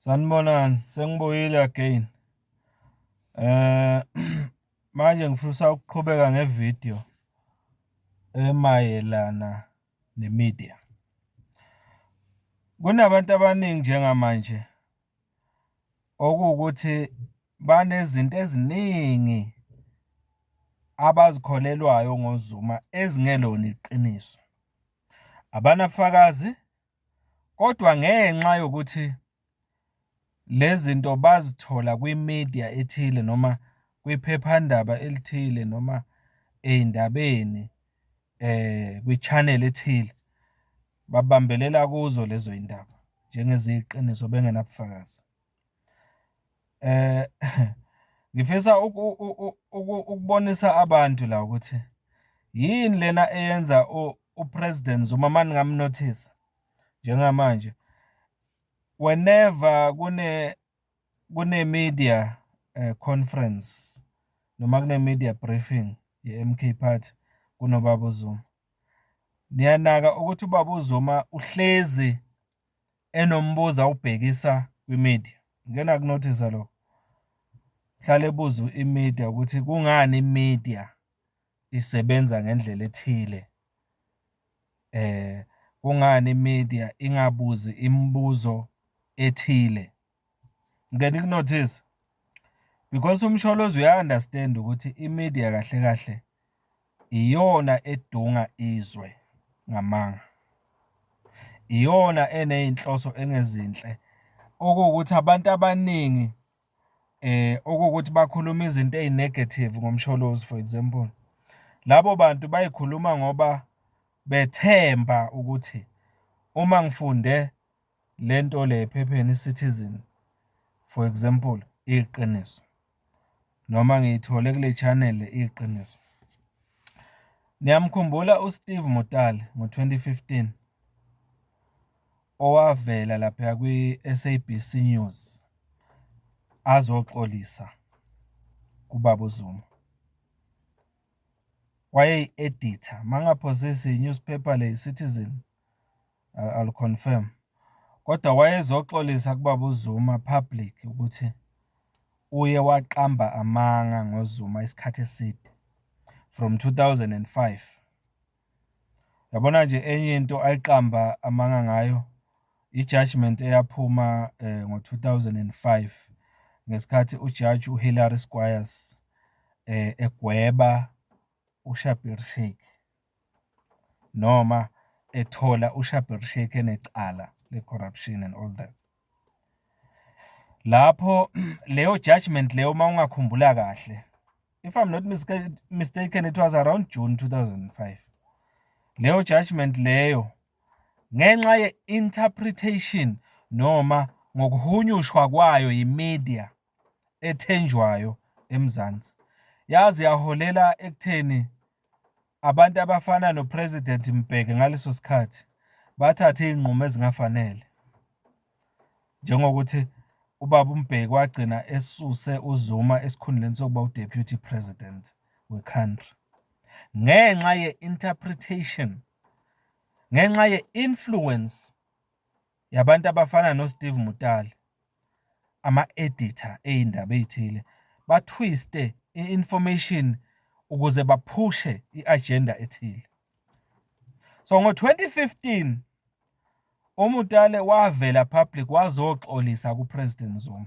Sanibonani, sengibuyile again. Manje ngifisa ukuqhubeka ngevidiyo emayelana ne-media. Kunabantu abaningi njengamanje okuwukuthi banezinto eziningi abazikholelwayo ngoZuma ezingelona iqiniso. Abanabufakazi, kodwa ngenxa yokuthi le zinto bazithola kwi-media ethile noma kwiphephandaba elithile noma ey'ndabeni kwi-channel ethile, babambelela kuzo lezo y'ndaba njengeziyiqiniso bengenabufakazi. Ngifisa ukubonisa abantu la ukuthi yini lena eyenza u-President Zuma uma ningamu-notice-a njengamanje, whenever kune-media conference noma kune-media briefing ye-M_K Party kunobaba uZuma, niyanaka ukuthi ubaba uZuma uhlezi enombuzo awubhekisa kwi-media. Ngike naku-notice-a lokho? Uhlale ebuza i-media ukuthi kungani i-media isebenza ngendlela ethile. Kungani i-media ingabuzi imibuzo ethile. Ngike niku-notice? Because uMsholozi uya-understand-a ukuthi i-media kahle kahle iyona edunga izwe ngamanga. Iyona eney'nhloso engezinhle, okuwukuthi abantu abaningi okuwukuthi bakhuluma izinto ey'negative ngoMsholozi for example, labo bantu bay'khuluma ngoba bethemba ukuthi uma ngifunde le nto le ephepheni i-Citizen, for example, iyiqiniso noma ngiyithole kule channel iyiqiniso. Niyamkhumbula uSteve Motale ngo-2015 owavela laphaya kwi-S_A_B_C News azoxolisa kubaba uZuma. Wayeyi-editor, uma ngingaphosisi i-newspaper le i-Citizen, I'll confirm. Kodwa wayezoxolisa kubaba uZuma public ukuthi uye waqamba amanga ngoZuma isikhathi eside from 2005. Yabona nje enye into ayiqamba amanga ngayo, i-judgement eyaphuma ngo-2005 ngesikhathi ujaji uHillary Squires egweba uShabir Shaik noma ethola uShabir Shaik enecala le-corruption and all that. Lapho leyo judgment leyo uma ungakhumbula kahle, if I'm not mistaken, it was around June 2005. Leyo judgment leyo ngenxa ye-interpretation noma ngokuhunyushwa kwayo yi-media ethenjwayo eMzansi, yaze yaholela ekutheni abantu abafana no-President Mbeki ngaleso sikhathi bathathe iy'nqumo ezingafanele. Njengokuthi ubaba uMbeki wagcina esuse uZuma esikhundleni sokuba u-Deputy President we-country ngenxa ye-interpretation, ngenxa ye-influence yabantu abafana no-Steve Motale, ama-editor ey'ndaba ey'thile, ba-twist-e i-information ukuze baphushe i-agenda ethile. So ngo-2015 uMotale wavela public wazoxolisa ku-President Zuma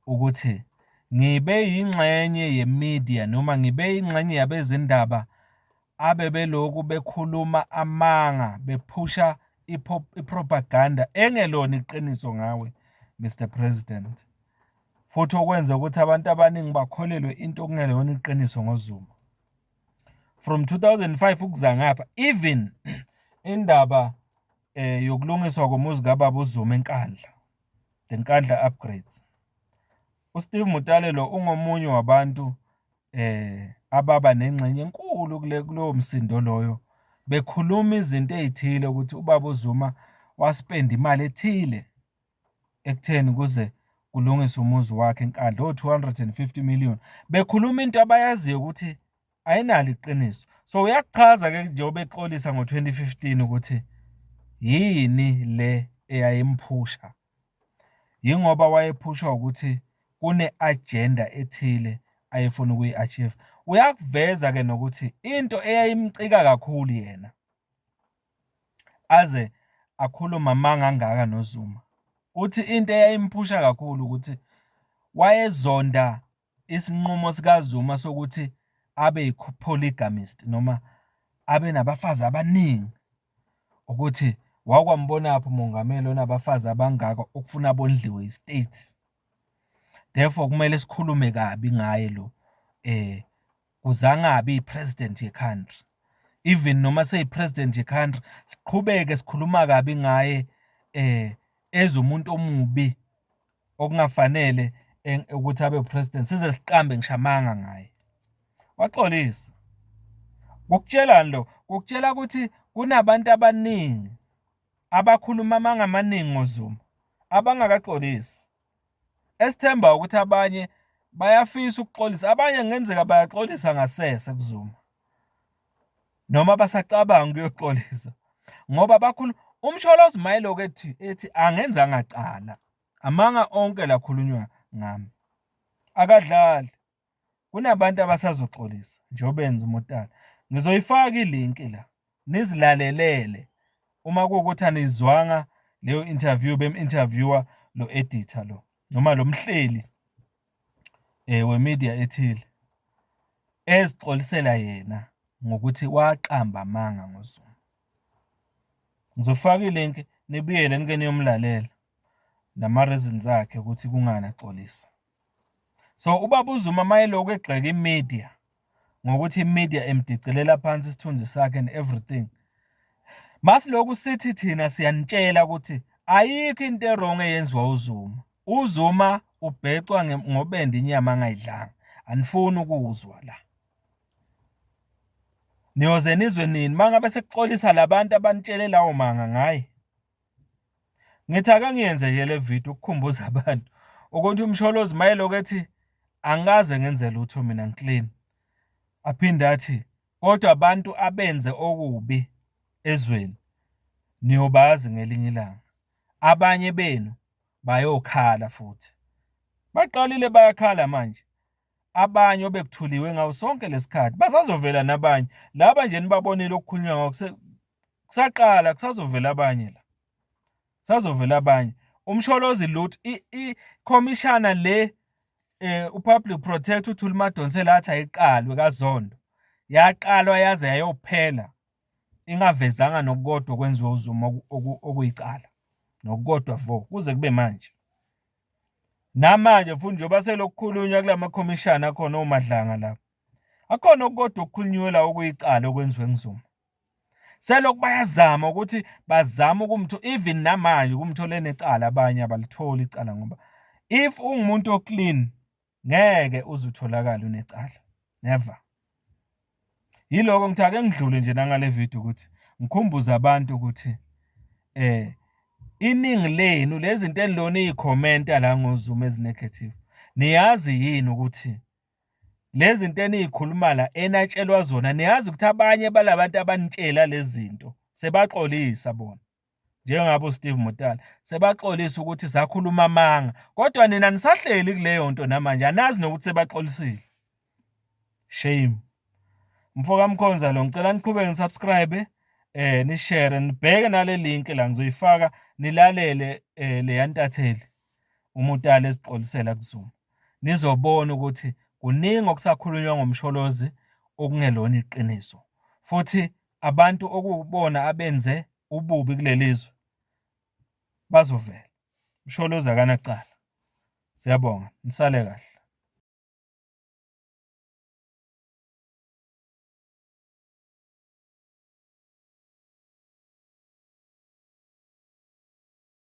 ukuthi ngibe yingxenye ye-media noma ngibe yingxenye yabezindaba abebelokhu bekhuluma amanga, bephusha i-propaganda engelona iqiniso ngawe, Mr President. Futhi okwenza ukuthi abantu abaningi bakholelwe into okungelona iqiniso ngoZuma. From 2005 ukuza ngapha, even indaba yokulungiswa komuzi kababa uZuma eNkandla, the Nkandla upgrades. USteve Motale lo ungomunye wabantu ababa nengxenye enkulu kule kulowo msindo loyo, bekhuluma izinto ey'thile ukuthi ubaba uZuma wa-spend-a imali ethile ekutheni kuze kulungiswe umuzi wakhe eNkandla, o-250 million. Bekhuluma into abayaziyo ukuthi ayinalo iqiniso. So uyakuchaza-ke njengoba exolisa ngo-2015 ukuthi yini le eyayimphusha. Yingoba wayephushwa ukuthi kune-agenda ethile ayefuna ukuyi-achieve. Uyakuveza-ke nokuthi into eyayimcika kakhulu yena aze akhulume amanga angaka noZuma, uthi into eyayimphusha kakhulu ukuthi wayezonda isinqumo sikaZuma sokuthi abe yi-polygamist noma abe nabafazi abaningi, ukuthi wakwambonaphi umongameli onabafazi abangaka okufuna bondliwe yi-state. Therefore, kumele sikhulume kabi ngaye lo kuze angabi i-president ye-country. Even noma seyi-president ye-country, siqhubeke sikhuluma kabi ngaye as umuntu omubi okungafanele ukuthi abe president, size siqambe ngisho amanga ngaye. Waxolisa. Kukutshelani lokho? Kukutshela ukuthi kunabantu abaningi abakhuluma amanga amaningi ngoZuma abangakaxolisi. Esithemba ukuthi abanye bayafisa ukuxolisa, abanye kungenzeka bayaxolisa ngasese kuZuma noma basacabanga ukuyoxolisa ngoba bakhuluma uMsholozi mayelokhu ethi angenzanga cala, amanga onke la akhulunywa ngami, akadlali. Kunabantu abasazoxolisa njengoba enza uMotala. Ngizoyifaka ilinki la nizilalelele uma kuwukuthi anizwanga leyo interview bem-interviewer lo editor lo noma lo mhleli we-media ethile ezixolisela yena ngokuthi waqamba amanga ngoZuma. Ngizofaka ilinki nibuyele nike niyomlalela nama-reasons akhe ukuthi kungani axolisa. So ubaba uZuma mayelokhu egxeka i-media ngokuthi i-media emdicelela phansi isithunzi sakhe and everything. Masilokhu sithi thina siyanitshela ukuthi ayikho into e-wrong eyenziwa uZuma. UZuma ubhecwa ngobende inyama angayidlanga. Anifuni ukuzwa la. Niyoze nizwe nini mangabe sekuxolisa labantu abanitshele lawo manga ngaye? Ngithi ake ngiyenze nje le video ukukhumbuza abantu ukuthi uMsholozi mayelokhu ethi angikaze ngenze lutho mina ngi-clean. Aphinde athi kodwa abantu abenze okubi ezweni niyobazi ngelinye ilanga. Abanye benu bayokhala futhi. Baqalile bayakhala manje. Abanye obekuthuliwe ngawo sonke lesikhathi basazovela nabanye. Laba nje nibabonile okukhulunywa ngakho kusaqala, kusazovela abanye la. Kusazovela abanye. UMsholozi lutho ikhomishana le uPublic Protector uThuli Madonsela athi ayiqalwe kaZondo. Yaqalwa yaze yayophela ingavezanga nokukodwa okwenziwe uZuma okuyicala. Nokukodwa vo kuze kube manje. Namanje futhi njengoba selokhu kukhulunywa kulama khomishana akhona oMadlanga lapha. Akhona okukodwa okukhulunyiwe la okuyicala okwenziwe nguZuma. Selokhu bayazama ukuthi bazame ukumthola, even namanje ukumthola enecala abanye abalitholi icala ngoba if ungumuntu o-clean ngeke uze utholakale unecala. Never. Yiloko ngithi ake ngidlule nje nangale video ukuthi ngikhumbuze abantu ukuthi iningi lenu lezi zinto enilona iyikhomenta la ngoZuma ezi-negative, niyazi yini ukuthi lezi zinto eniyikhuluma la enatshelwa zona, niyazi ukuthi abanye balabantu abanitshela lezi zinto sebaxolisa bona, njengabo Steve Motala, sebaxolisa ukuthi sakhuluma amanga, kodwa nina nisahleli kuleyo nto namanje, anazi nokuthi sebaxolisile. Shame. Mfo kaMkhonza lo, ngicela niqhubeke ni-subscribe, ni-share, nibheke nale link la ngizoyifaka, nilalele leya ntatheli uMotala ezixolisela kuZuma. Nizobona ukuthi kuningi okusakhulunywa ngoMsholozi okungelona iqiniso. Futhi abantu okuwubona abenze ububi kuleli zwe bazovela. Msholozi akanacala. Siyabonga, nisale kahle.